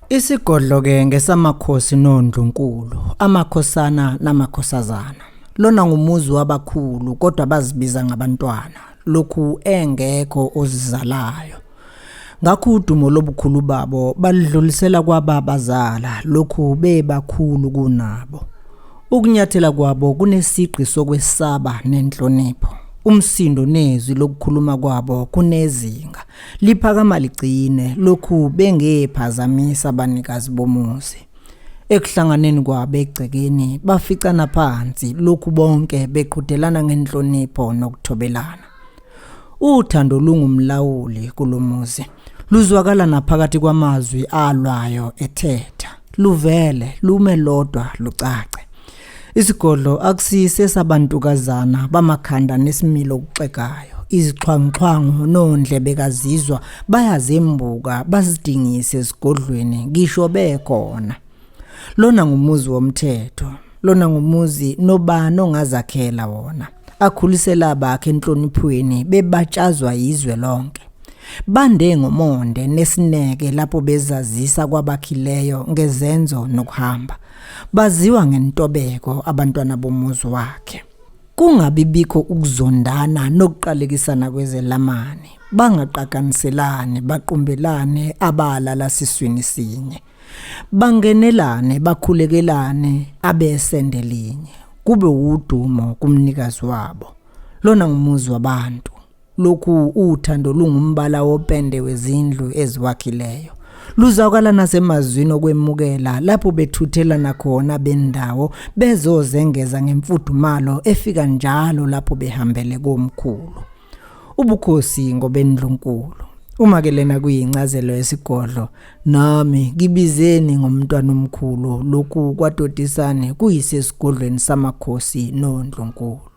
Isigodlo-ke ngesamakhosi nondlunkulu, amakhosana namakhosazana. Lona ngumuzi wabakhulu kodwa bazibiza ngabantwana, lokhu engekho ozizalayo. Ngakho udumo lobukhulu babo baludlulisela kwababazala, lokhu bebakhulu kunabo. Ukunyathela kwabo kunesigqi sokwesaba nenhlonipho. Umsindo nezwi lokukhuluma kwabo kunezinga. Liphakama ligcine lokhu bengephazamisa abanikazi bomuzi. Ekuhlanganeni kwabo egcekeni baficana phansi lokhu bonke beqhudelana ngenhlonipho nokuthobelana. Uthando lungumlawuli kulomuzi. Luzwakala naphakathi kwamazwi alwayo ethetha. Luvele lume lodwa lucace. Isigodlo akusise sabantukazana bamakhanda nesimilo okuxegayo. Izixhwanguxhwangu nondlebekazizwa bayazembuka bazidingise esigodlweni ngisho bekhona. Lona ngumuzi womthetho. Lona ngumuzi nobani ongazakhela wona. Akhulisela abakhe enhloniphweni bebatshazwa yizwe lonke. Bande ngomonde nesineke lapho bezazisa kwabakhileyo ngezenzo nokuhamba. Baziwa ngentobeko abantwana bomuzi wakhe. Kungabi bikho ukuzondana nokuqalekisana kwezelamani. Bangaqakaniselani, baqumbelane abalala siswini sinye. Bangenelane, bakhulekelane abesende linye. Kube wudumo kumnikazi wabo. Lona ngumuzi wabantu. Lokhu uthando lungumbala wopende wezindlu eziwakhileyo. Luzwakala nasemazwini okwemukela lapho bethuthelana khona bendawo bezozengeza ngemfudumalo efika njalo lapho behambele komkhulu. Ubukhosi ngobendlunkulu. Uma ke lena kuyincazelo yesigodlo, nami ngibizeni ngomntwana omkhulu lokhu kwadodisane kuyisesigodlweni samakhosi nondlunkulu.